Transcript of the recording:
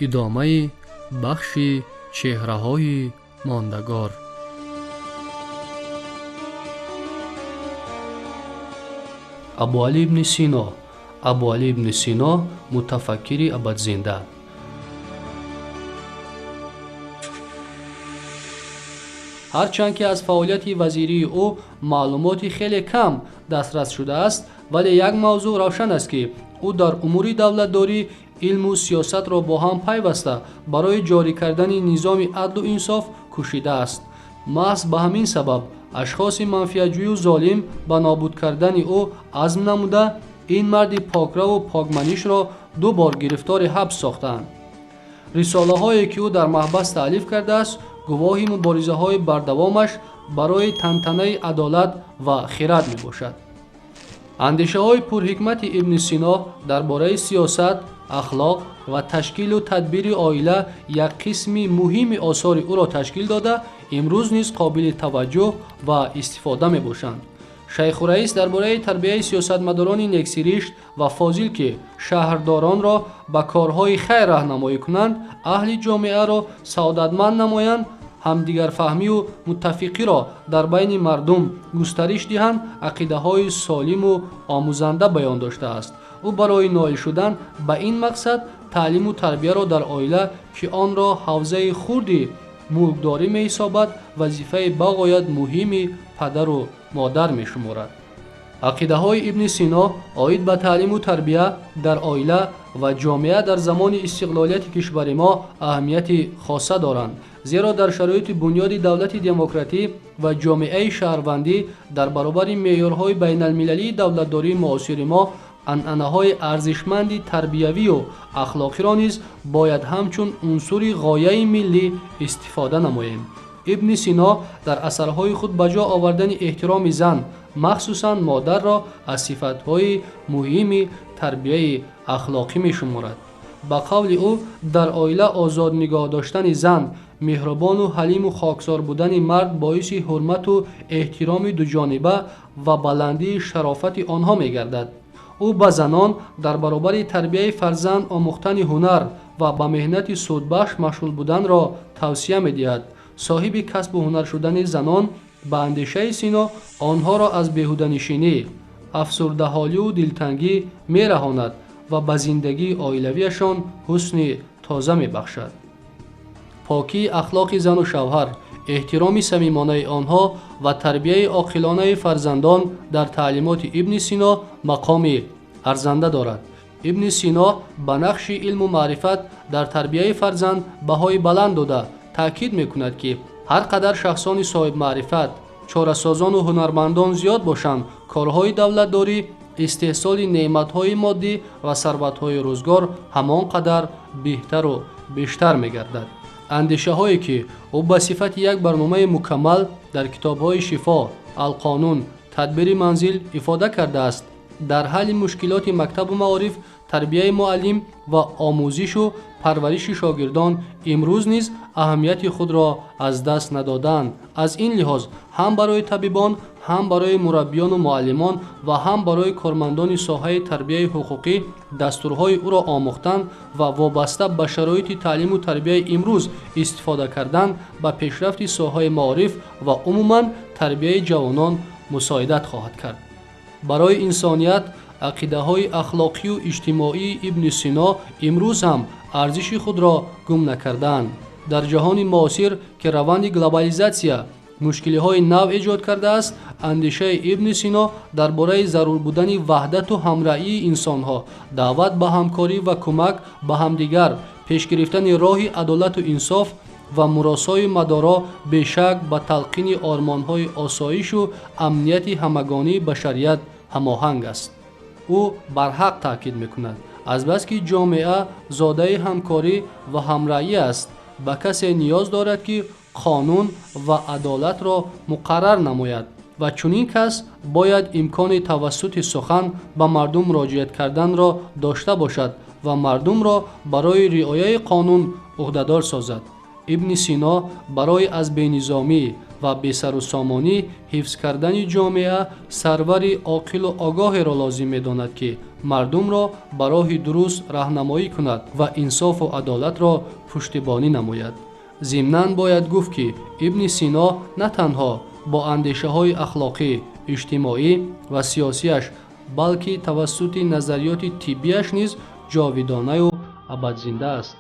Идомаи бахши чеҳраҳои мондагор. Абуалӣ ибни Сино. Абуалӣ ибни Сино мутафаккири абадзинда. Ҳарчанд ки аз фаъолияти вазирии ӯ маълумоти хеле кам дастрас шудааст, вале як мавзӯъ равшан аст, ки ӯ дар умури давлатдорӣ илму сиёсатро бо ҳам пайваста барои ҷорӣ кардани низоми адлу инсоф кӯшидааст. Маҳз ба ҳамин сабаб ашхоси манфиатҷӯю золим ба нобуд кардани ӯ азм намуда, ин марди покраву покманишро ду бор гирифтори ҳабс сохтаанд. Рисолаҳое, ки ӯ дар маҳбас таълиф кардааст, гувоҳи муборизаҳои бардавомаш барои тантанаи адолат ва хирад мебошад. Андешаҳои пурҳикмати Ибни Сино дар бораи сиёсат, ахлоқ ва ташкилу тадбири оила як қисми муҳими осори ӯро ташкил дода, имрӯз низ қобили таваҷҷӯҳ ва истифода мебошанд. Шайхураис дар бораи тарбияи сиёсатмадорони нексиришт ва фозил, ки шаҳрдоронро ба корҳои хайр раҳнамоӣ кунанд, аҳли ҷомеаро саодатманд намоянд, ҳамдигарфаҳмию муттафиқиро дар байни мардум густариш диҳанд, ақидаҳои солиму омӯзанда баён доштааст. Ӯ барои ноил шудан ба ин мақсад таълиму тарбияро дар оила, ки онро ҳавзаи хурди мулкдорӣ меҳисобад, вазифаи бағоят муҳими падару модар мешуморад. Ақидаҳои Ибни Сино оид ба таълиму тарбия дар оила ва ҷомеа дар замони истиқлолияти кишвари мо аҳамияти хоса доранд, зеро дар шароити бунёди давлати демократӣ ва ҷомеаи шаҳрвандӣ дар баробари меъёрҳои байналмилалии давлатдории муосири мо анъанаҳои арзишманди тарбиявию ахлоқиро низ бояд ҳамчун унсури ғояи миллӣ истифода намоем. Ибни Сино дар асарҳои худ ба ҷо овардани эҳтироми зан, махсусан модарро, аз сифатҳои муҳими тарбияи ахлоқӣ мешуморад. Ба қавли ӯ, дар оила озод нигоҳ доштани зан, меҳрубону ҳалиму хоксор будани мард боиси ҳурмату эҳтироми дуҷониба ва баландии шарофати онҳо мегардад. Ӯ ба занон дар баробари тарбияи фарзанд омӯхтани ҳунар ва ба меҳнати судбахш машғул буданро тавсия медиҳад. Соҳиби касбу ҳунар шудани занон, ба андешаи Сино, онҳоро аз беҳуданишинӣ, афсурдаҳолию дилтангӣ мераҳонад ва ба зиндагии оилавиашон ҳусни тоза мебахшад. Покии ахлоқи зану шавҳар, эҳтироми самимонаи онҳо ва тарбияи оқилонаи фарзандон дар таълимоти Ибни Сино мақоми арзанда дорад. Ибни Сино ба нақши илму маърифат дар тарбияи фарзанд баҳои баланд дода, таъкид мекунад, ки ҳар қадар шахсони соҳибмаърифат, чорасозону ҳунармандон зиёд бошанд, корҳои давлатдорӣ, истеҳсоли неъматҳои моддӣ ва сарватҳои рӯзгор ҳамон қадар беҳтару бештар мегардад. Андешаҳое, ки ӯ ба сифати як барномаи мукаммал дар китобҳои Шифо, Алқонун, Тадбири манзил ифода кардааст, дар ҳалли мушкилоти мактабу маориф, тарбияи муаллим ва омӯзишу парвариши шогирдон имрӯз низ аҳамияти худро аз даст надодаанд. Аз ин лиҳоз ҳам барои табибон, ҳам барои мураббиёну муаллимон ва ҳам барои кормандони соҳаи тарбияи ҳуқуқӣ дастурҳои ӯро омӯхтан ва вобаста ба шароити таълиму тарбияи имрӯз истифода кардан ба пешрафти соҳаи маориф ва умуман тарбияи ҷавонон мусоидат хоҳад кард. Барои инсоният ақидаҳои ахлоқию иҷтимоии Ибни Сино имрӯз ҳам арзиши худро гум накардаанд. Дар ҷаҳони муосир, ки раванди глобализатсия мушкилиҳои нав эҷод кардааст, андешаи Ибни Сино дар бораи зарур будани ваҳдату ҳамраҳии инсонҳо, даъват ба ҳамкорӣ ва кӯмак ба ҳамдигар, пеш гирифтани роҳи адолату инсоф ва муросои мадоро бешак ба талқини ормонҳои осоишу амнияти ҳамагонии башарият ҳамоҳанг аст. Ӯ барҳақ таъкид мекунад, азбаски ҷомеа зодаи ҳамкорӣ ва ҳамраҳӣ аст, ба касе ниёз дорад, ки қонун ва адолатро муқаррар намояд ва чунин кас бояд имкони тавассути сухан ба мардум муроҷиат карданро дошта бошад ва мардумро барои риояи қонун ӯҳдадор созад. Ибни Сино барои аз бенизомӣ, Ва бесарусомонӣ ҳифз кардани ҷомеа сарвари оқилу огоҳеро лозим медонад, ки мардумро ба роҳи дуруст раҳнамоӣ кунад ва инсофу адолатро пуштибонӣ намояд. Зимнан бояд гуфт, ки Ибни Сино на танҳо бо андешаҳои ахлоқӣ, иҷтимоӣ ва сиёсиаш, балки тавассути назариёти тиббиаш низ ҷовидонаю абадзинда аст.